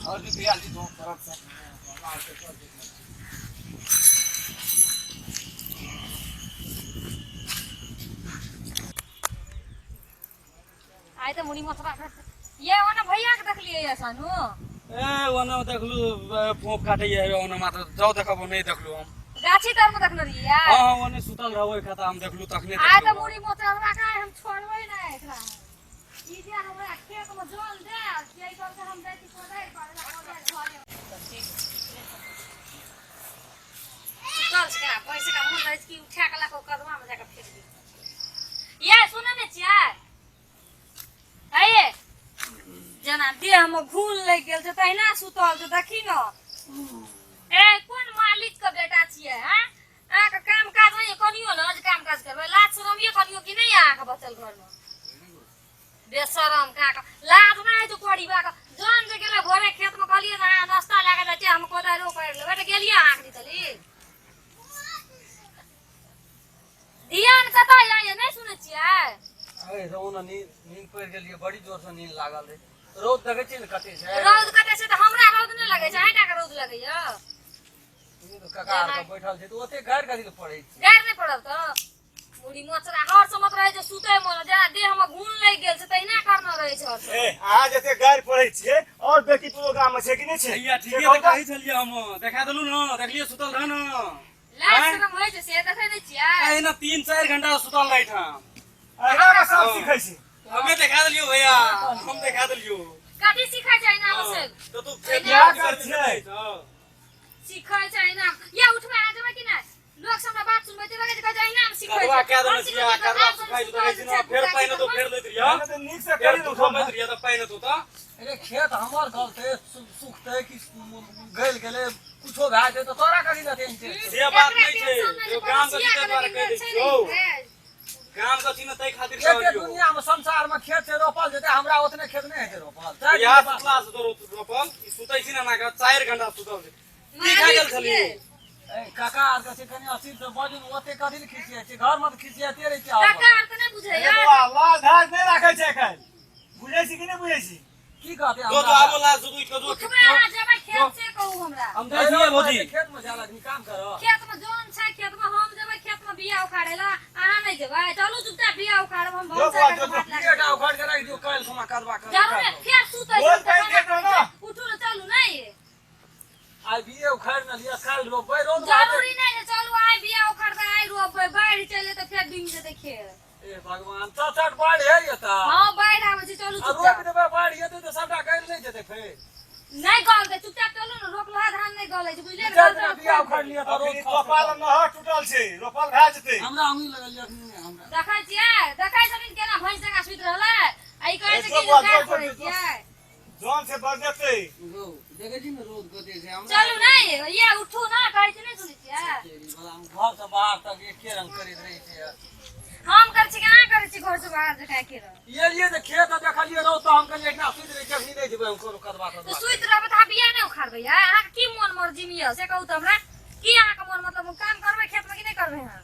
हरदी पियाल छी तो करत से आइ तऽ मुड़ी मथुरा ये ओना भैया के देखलियै ये सानू। ए ओना देखलू फोप काटैया हे ओना मात्र जाउ देखब नहि देखलू हम। गाछी तर में देखने रहियै। हां हां ओने सुतल रहबै खाता हम देखलू तखने। आइ तऽ मुड़ी मथुरा के हम छोड़बै नहि एकरा। ई जे हमरा खेत में जल दे से ई करके हम जाइ छी कोदारि पारै ला, कोदारि घरे सुतल छै केना पैसे का मोन रहै छै कि उठा के लऽ कऽ कदवा में जाके फेंक दी। ये सुनै नहि छियै? हे जेना देह में घून लागि गेल छै तहिना सुतल छै, देखी न। ए कोन मालिक के बेटा छियै? हैं अहाँके काम काज नहि कनियो ने जे काम काज करबै, लाज शरम ये कनियो कि नहि अहाँके बचल घरमे? बेशरम कहाँ के लाज नहि होइ छै परिवार के। जौन जे गेलै भोरे खेतमे, कहलियै ने अहाँ नाश्ता लए कऽ जाइ छियै, हम कोदारिओ पारि लेबै तऽ गेलियै अहाँके निकली। ध्यान कतऽ यऽ? नहि सुनै छियै? अरे रौ ने नींद नींद पड़ि गेलियै, बड़ी जोर से नींद लागल रहै। रौद देखै छियै ने कते छै? रौद कते छै तऽ हमरा रौद नहि लगै छै, अहीं टा के रौद लगैया। काका आर के बैठल छै तऽ ओते गारि कथी लए पड़ै छै? गारि नहि पड़ल तऽ मुड़ी मोचरा हर समत रहै छै सुतै मोन, जेना देह मे घून लागि गेल छै तहिना करना रहै छै हर समय। ए अहाँ जते गारि पढ़ै छियै और बेटी पुतो गाम में छै कि नहि छै? भैया ठीके तऽ कहै छलियै, हम देखा देलहुँ ने, देखलियै सुतल रह ने। लाज शरम होइ छै से देखै नहि छियै? एहिना 3-4 घंटा सुतल रहै ठाम। अहिना के सब सीखै छै। हमे देखा देलियौ भैया, हम देखा देलियौ। कथी सीखै छै एना से? तऽ तू खेत क्या कर छियै? सीखै छै एना। ये उठबै आ जेबै कि नहि? लोक सब हमरा बात सुनबै लगै छै, कहै छै एना हम सीखै कदवा छै। कए हम देने सीखै छियै, छियै तऽ कदवा आब हम सुखाइ सुतल रहै छै ने, छै, फेर गाछी पानि हेतौ तरमे। फेर दैत रहियै। एहिना तऽ नीक से फेर करी तू ने थमैत रहियै तऽ पानि हेतौ तऽ। अरे खेत हमर गलतै, सुखतै कि गलि गेलै, कुछो भए जेतै तऽ तोरा कथी लए टेंशन से बात एकरा नहि छै। टेंशन नहि छै, यो गाम के पड़ोसिया छी ताहि के दुआरे लेकिन कहि दै छै छियौ। ने। गाम के छी ने ताहि खातिर एते कहलियौ। दुनिया में संसार में खेत छै रोपल जेतै, हमरा ओतने खेत नहि हेतै रोपल। चारि इएह दिन के बाद। सुतला से तो रोपल ई सुतै छी ने एना कऽ 4 घंटा सुतल छै। की खा गेल मालिक छली? छियै। ए काका आर के छै कनि असील से बाजू ने, ओते कथी लए खिसियाइ छै? घर में तऽ खिसियाते रहै छै। काका आर तऽ नहि बुझैया। अरे बौआ, लाज धाज नहि राखै छै एखन, बुझै छी कि नहि बुझै छी? की कहते जो हमरा? जो आबो लाज सुतु उठि कऽ जो। उठबै अहाँ जेबै खेत से कहू हमरा। हम जाइ छियै भौजी। खेत में जा लगनी काम कर। खेत में जौन छै, खेत में हम जेबै, खेत में बिया उखाड़े ला अहाँ नहि जेबै? चलू चुपचाप बिया उखाड़ब, हम जो भनसा बौआ, करके जो, भात एक लए उखाड़ के राखि दियौ, काल्हि खुमा कदवा कर। जरूर फेर सुतै बोल छै, पानि देत ने। उठू ने, चलू। नहि आइ बिये उखाड़ि ने लिअ, काल्हि रोपबै, रौद जरूरी नहि छै। चलू आइ बिया उखाड़बै, आइ रोपबै, बाढ़ि चलि एतै फेर डूबि जेतै खेत। ए भगवान, चट बाढ़ि है एतऽ? हँ बाढ़ि आबै छै, चलू आ रोपि चुपचाप। देबै, बाढ़ि एतै तऽ सबटा गलि नहि जेतै फेर? नहि गलतै, चुपचाप चलू ने। रोपलहा धान नहि गलै छै, बुझलियै ने? चारि गलतै दिना तऽ बिया उखाड़ि लिअ तऽ अखनी रौद कपाल नहर टूटल छै, रोपल भए जेतै। हमरा अंगुरी लगल यऽ अखनी हमरा। देखै छियै, देखै छथिन केना भैंस जकाँ सुति रहलै आ ई कहै छै जो कि बौआ, गारि जो, जो, पड़ै जो। छियै। जौन से बजेतै। रौ देखै छी ने रौद कते छै हमरा। चलू नहि ये उठू ना, कहै छी नहि सुनै छियै? घर से बाहर तक एके रंग करैत रहै छै। हम करै छी कि अहाँ करै छी घर से बाहर जकाँ एके रंग? एलियै तऽ खेत देखलियै रौद तऽ हम कहलियै एकरा सुति रहै छै, अखनी नहि जेबै हम कोनो कदवा तऽ तदवा। सुति रहबै तऽ अहाँ बिया नहि उखाड़बै? यै अहाँके की मोन मर्जी मे यऽ से कहू तऽ हमरा। की अहाँके मोन मतलब काम करबै खेतमे कि नहि करबै अहाँ?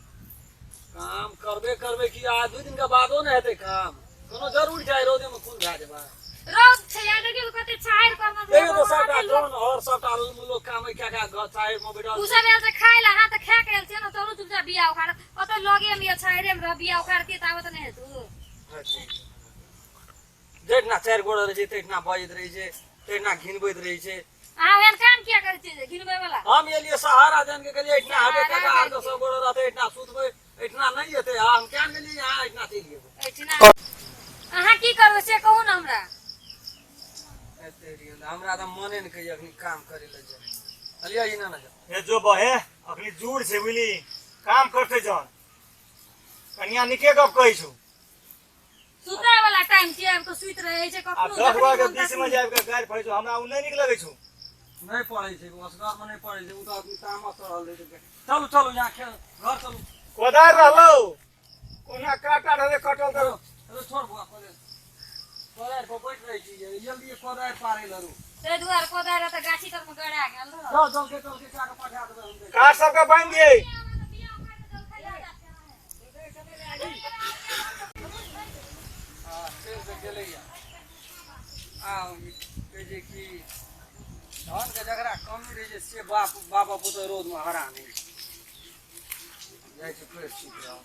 काम करबे करबै कि आ 2 दिन के बादो नहि हेतै काम? कोनो जरूर छै रौदे में खून भए जेबै? रौद छै यार, देखियौ कते छाहरि करना छै। देखियौ तऽ सबटा जौन और सबटा लोक काम कए कए घर छाहरि में बैठल। उ सब आयल छै खाय लए, अहाँ तऽ खा के आयल छियै ने। चलू चुपचाप बिया उखाड़, ओतऽ लगे मे यऽ, छाहरे मे रह, बिया उखाड़तियै ताबत नहि हेतू। जहिना 4 गोड़ा रहै छै तहिना बजैत रहै छै, तहिना घिनबैत रहै छै। अहाँ एहन काम किया करै छियै जे घिनबै वाला? हम एलियै सहारा जान के, गेलियै एहिठिना हेतै, सहारा काका आर जान के सब गोड़ा रहतै, एहिठिना सुतबै, एहिठिना नहि हेतै। आ हम केहन गेलियै अहाँ एहिठिना चलि जेबै। एहिठिना अहाँ की करबै से कहू ने हमरा। एते रियल हमरा तऽ मने नहि कहियै अखनी काम करै लए जाय अलियै ई ना ना जाउ। हे जो बहे, अखनी जूड़ छै बुझली, काम करतै जौन। कनिया नीके गप कहै छौ। सुतै वाला टाइम छै, आबि कऽ सुति रहै छै आ कखनो 10 जखनी गोड़ा के मोन बीच में तखनी। जाबि के गारि पड़ै छौ, हमरा ओ नहि नीक लगै छौ। नहि पड़ै छै, असगर मे नहि पड़ै छै, ओ तऽ आदमी तामस चढ़ल रहै छै। चलू चलू, यहाँ खेल घर चलू। कोदारि रहलौ कोना काटा रहलै कटल तऽ। चलो छोड़ बुआ, कोदारि कोदारि पर बैठ रहै छी, जल्दी कोदारि पारै लरू। ताहि दुआरे कोदारि तऽ गाछी तर मे गड़ा गेल रहल। चल चल के चल के कए के पठा देबै हम देख। काट सबके बान्हि दियै। हाँ, चलि तऽ गेलैया। आ कहै छै कि धान के जकरा कमी रहै छै से बाप बाप पुतोह रौदमे हरान होइ छै। जाइ छै फेर सुति रहल।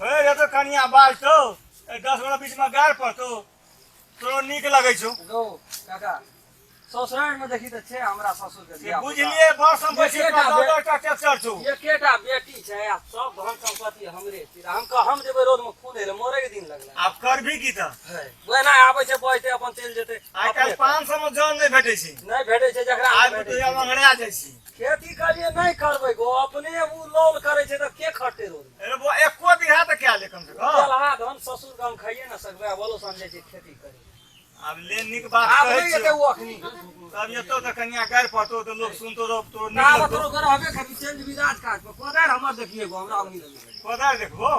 हे रे तो कनिया बाजतौ, 10 गोरा बीचमे गारि पड़तौ, तोरो नीक लगै छौ। गौ काका, ससुरारि में देखी तऽ छै हमरा ससुर के से धिया पुता। बुझलिए, बड़ संपत्ति एकेटा 10 10 टा ट्रैक्टर छौ। एकेटा बेटी छै आ सब धन संपत्ति हमरे छै। हम कह हम जेबै रौद में खून हेले मरे के दिन लगलै। आब करबी की तऽ? ओहिना आबै छै बजते अपन चलि जेतै। आइ काल्हि 500 मे जन नहि भेटै छै। नहि भेटै छै जकरा आब नहि तो भेटै छै। अंगड़िया जाइ छी। खेती करिए नहि करबै गो, अपने उ लौल करै छै तऽ के खटतै रौद में? अरे बौआ, एको बीघा तऽ कए ले कम से कम। गेलहा धन ससुर के हम खाइए ना सकबै आ बोलो समझै छै खेती करै। आब ले नीक बात आब कहै नहि छियौ। एतै ओ अखनी। तब एतौ तऽ कनिया गारि पड़तौ तऽ लोक सुनतौ तऽ तोरो नीक ताबत लगतौ। तोरो रहबे करबी, चलि जेबी राज काज पर। कोदारि हमर देखिए गो, हमरा उम्मीद नहि। कोदारि देखबो?